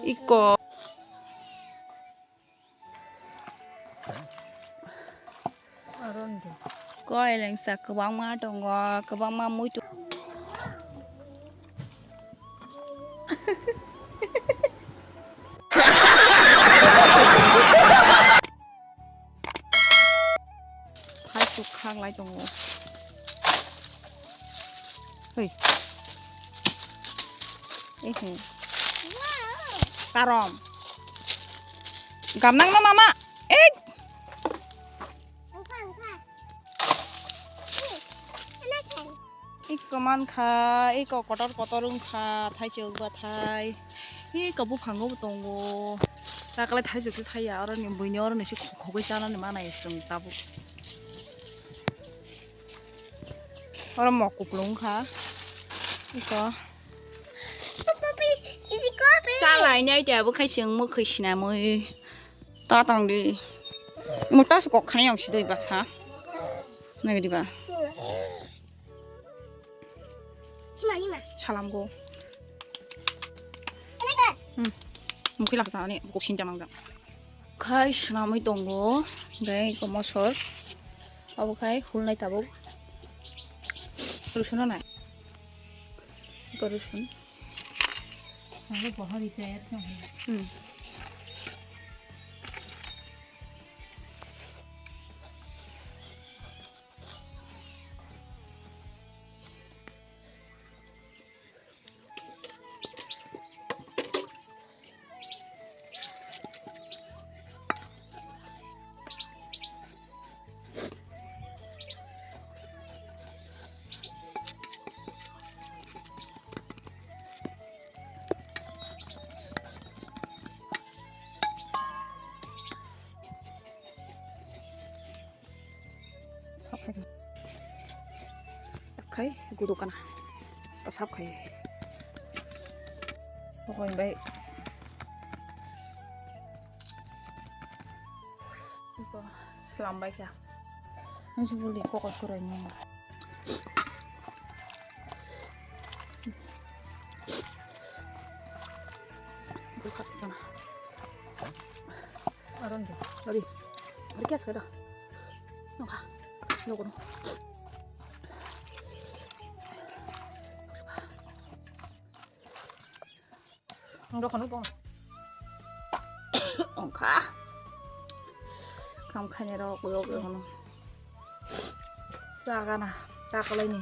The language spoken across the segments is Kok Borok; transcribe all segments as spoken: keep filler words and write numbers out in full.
Iko. Ko elengsa kwbangma tongo, kwbangma muitu. Hai kwkhak lai tongo. Hei. Ehe. Tarom. Gamnang no mama. Ei. Iko mankha, iko kotor kotor wngkha, thaichuk bathai. Iko buphango bo tongo. Takalai thaichuk se thaiya, oro ni buini oro ni se khogwi chanani manai chwng tabuk. Oro mok kupulung wngkha. Iko. Chalai nai te abo khai chwng mwkhwi sinamwi. Ta tong di. Muta se kok khani yang sidoi basa. Nai di ba. Salam go. Hmm. Mukhi laksa ani kok sinja mangjak. Khai swnamwi tongo, tei eko mosor, abo khai hulnai tabuk, rosun no nai, eko rosun. Hmm. Sap khai. Sap khai, gudu kana. Sap khai. Pokokni bai. Iko slam bai kha. Nang si buli kokot kurai ni. Buli khat kana. Aron de. Ari. Ari kya sekali dah. Nongkha. Nongkha. Ang dokano tong. Ongkha. Kam khainai rok yok yok no. Chagana, chakalai ni.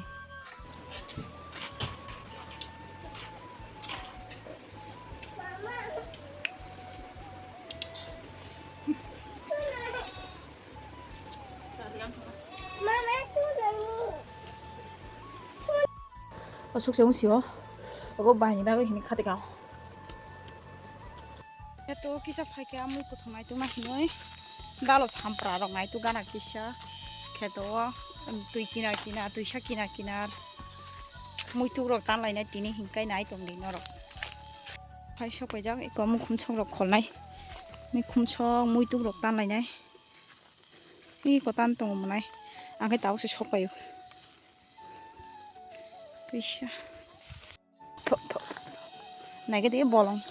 Asuk se wng sio. Abo bahini bagwi hini khati kao. Eto kisa phaikhe amui kuthum naitukna hinwi dalo sampra rok naituk gana kisa kheto o twi kinar kinar twisa kinar kinar muituk rok tanlainai tini hinkai nai tongdi norok. Phai sok paijak eko mukhum sok rok kholnai. Mukhum sok muituk rok tanlainai. Eko tan tongo mwnai. Angkhe tabuk se sok paio. Twisa. Tho, tho. Naikhe de bolong.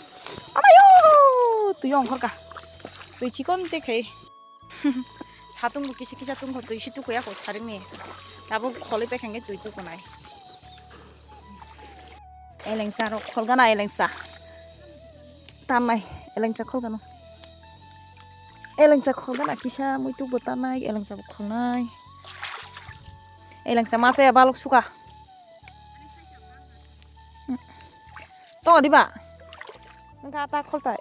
Amayo! Twi ongkhorka. Twi chikon te khai. Satung bo kisa kisa tungkho twi si tukuya kho saringni. Tabuk kholwi paikha hwnkhe twi tukunai. Elengsa rok kholgana elengsa. Tannai elengsa kholgana. Elengsa kholgana kisa muituk bo tannai elengsa bo kholnai. Elengsa mase balok suka. Tongo diba? Wngkha ta kholtai.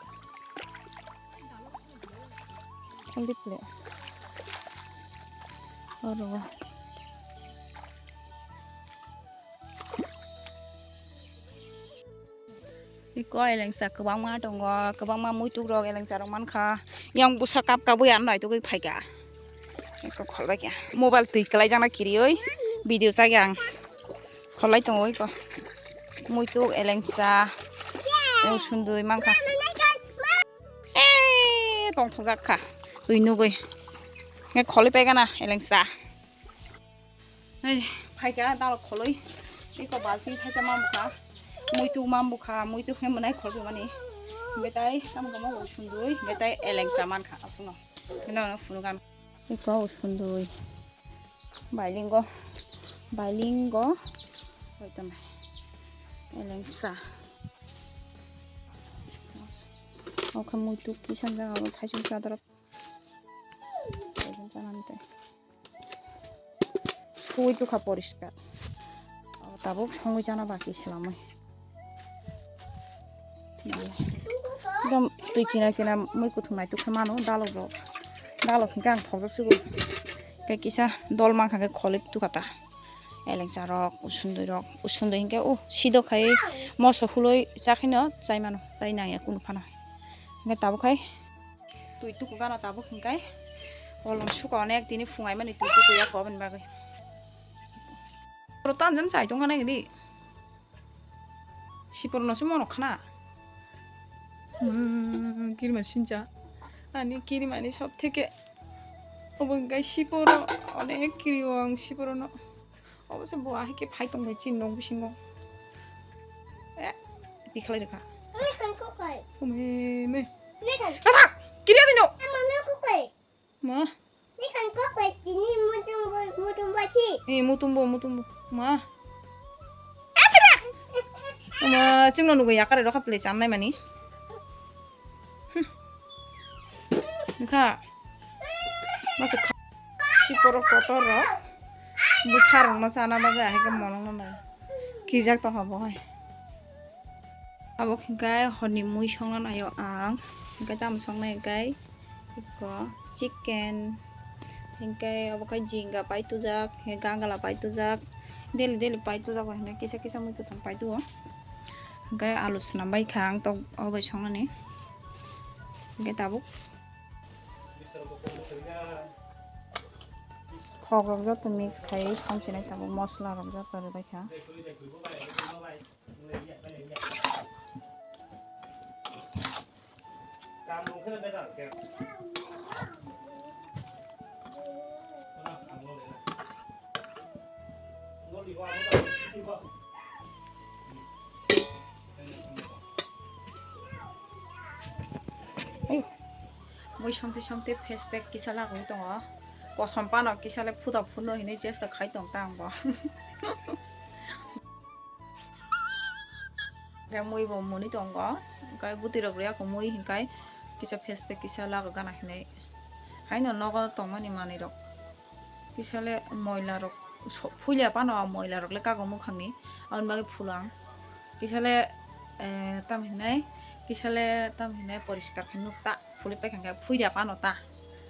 Khol di phle. Oro. Iko elengsa kwbangma tongo, kwbangma muituk rok elengsa rok mankha. Yang busa kap kabui ano naitugwi phaikha. Eko kholbai kha. Mobile twi kwlaijakna kiriwi video chagwi ang. Kholai tongo iko. Muituk elengsa. Yang sundui mankha. Eh, tongthokjak kha. Twi nugwi. Nge kholwi paigana elengsa. Hai, phaikha dalo kholwi. Iko balti thaisa mambukha. Muituk mambukha. Muituk hemnai kholwi mani. Betai, tamo tamo usundui, betai elengsa mankha aswkno. Bino no phunukha. Iko usundui. Bailingo, bailingo. Wait a minute. Elengsa. Okha muitu kisan jaga bo saisung sadara. Wait a minute. Suwi tukha poriskar. O, tabuk songwi chana baki swlamwi. Ekdom twi kina kina mui kuthum nai tukha mano dalok rok. Dalok hinkhe ang thokjak sugo. Tei kisa dol mankha khe kholip tukha ta. Elengsa rok, usundui rok, usundui hinkhe o sidok khai moso huloi chakhino chai mano. Tai nangya kunu phano. Hinkhe tabuk khai Twi tuku gana tabuk hingkai. Kolom suka onek tini phungai mani twi tuku ya ko aboni bagwi. Oro tanjan chai tong khana gidi. Sipor no se mono khana. Hmm, kirima sinja. Ani kirima ni sob theke. Obo hingkai siporo onek kiri o ang siporo no. Obo se bo ahi ke phai tong bai chin nok bisingo. Eh, tikhlai rikha. Oi, kan kok kai. Ume me. Nih kan. Kata, kiri adi no. Ama no kok kai. Ma. Nih kan kok kai tini mutung bo, mutung bachi. Eh, mutung bo, mutung bo. Ma. Ama chimno nugo yakare rokha play channai mani. Wngkha. Masa kha-, siporo kotor rok. Bwsarokno chana bagwi ahai khe monokno nai. Kirijak tongkha bo hai. Abo hwnkhe horni mui songna naio ang. Hwnkhe tamo songnai hwnkhe iko chicken. Hwnkhe abo khe jinga pai tujak, hwnkhe gangala pai tujak. Daily daily pai tujak hwnkhe kisa kisa mui kwthang pai tuo. Hwnkhe alu swnam bai kha ang tok obo bai songnani. Hwnkhe tabuk. Khok rok joto mix khai song sinai tabuk, mosola rok joto rwbai kha. Ai, mui songte songte face pack kisa lagwi tongo. Kosom pano kisa le phuda phunno hinwi chesta khai tong ta ang bo. Hwnkhe mui bo muni tongo. Hwnkhe bwtwi rok rwya khe mui hwnkhe kisa face pack kisa lagwi gana hinwi. Haino nogo tongmani manwi rok. Kisa le moila rok so-, phulia pano moila rok le kago mukhang ni, aboni bagwi phulo ang. Kisa le, eh, tam hinai, kisa le tam hinai poriskar khe nuk ta, phuli paikha khe phuiria pano ta,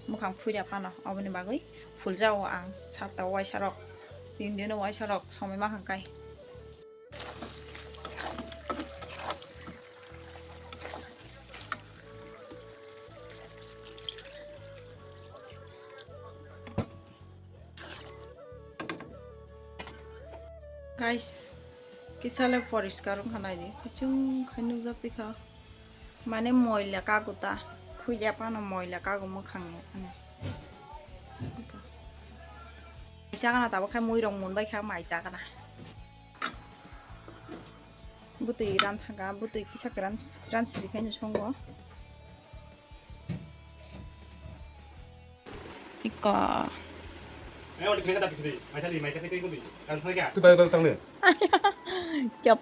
mukhang phuiria pano, aboni bagwi phuljago ang, satta waisa rok, tin dino waisa rok somoi makhang kai. Guys, kisa le poriskar wngkha naidi, kuchung khai nukjak tikha, mane moila kago ta, phuiya phano moila kago mwkhang ni. Mai chakana tabuk khai mui rok mun bai kha mai chakana. Bwtwi ran thangkha, bwtwi kisa kwran, kwran sisi khai no songo. Iko. Ayo, di kena tapi kiri. Mai tadi, mai tadi kiri. Kan thoi kya? Tu baru baru tang ni. Kyap.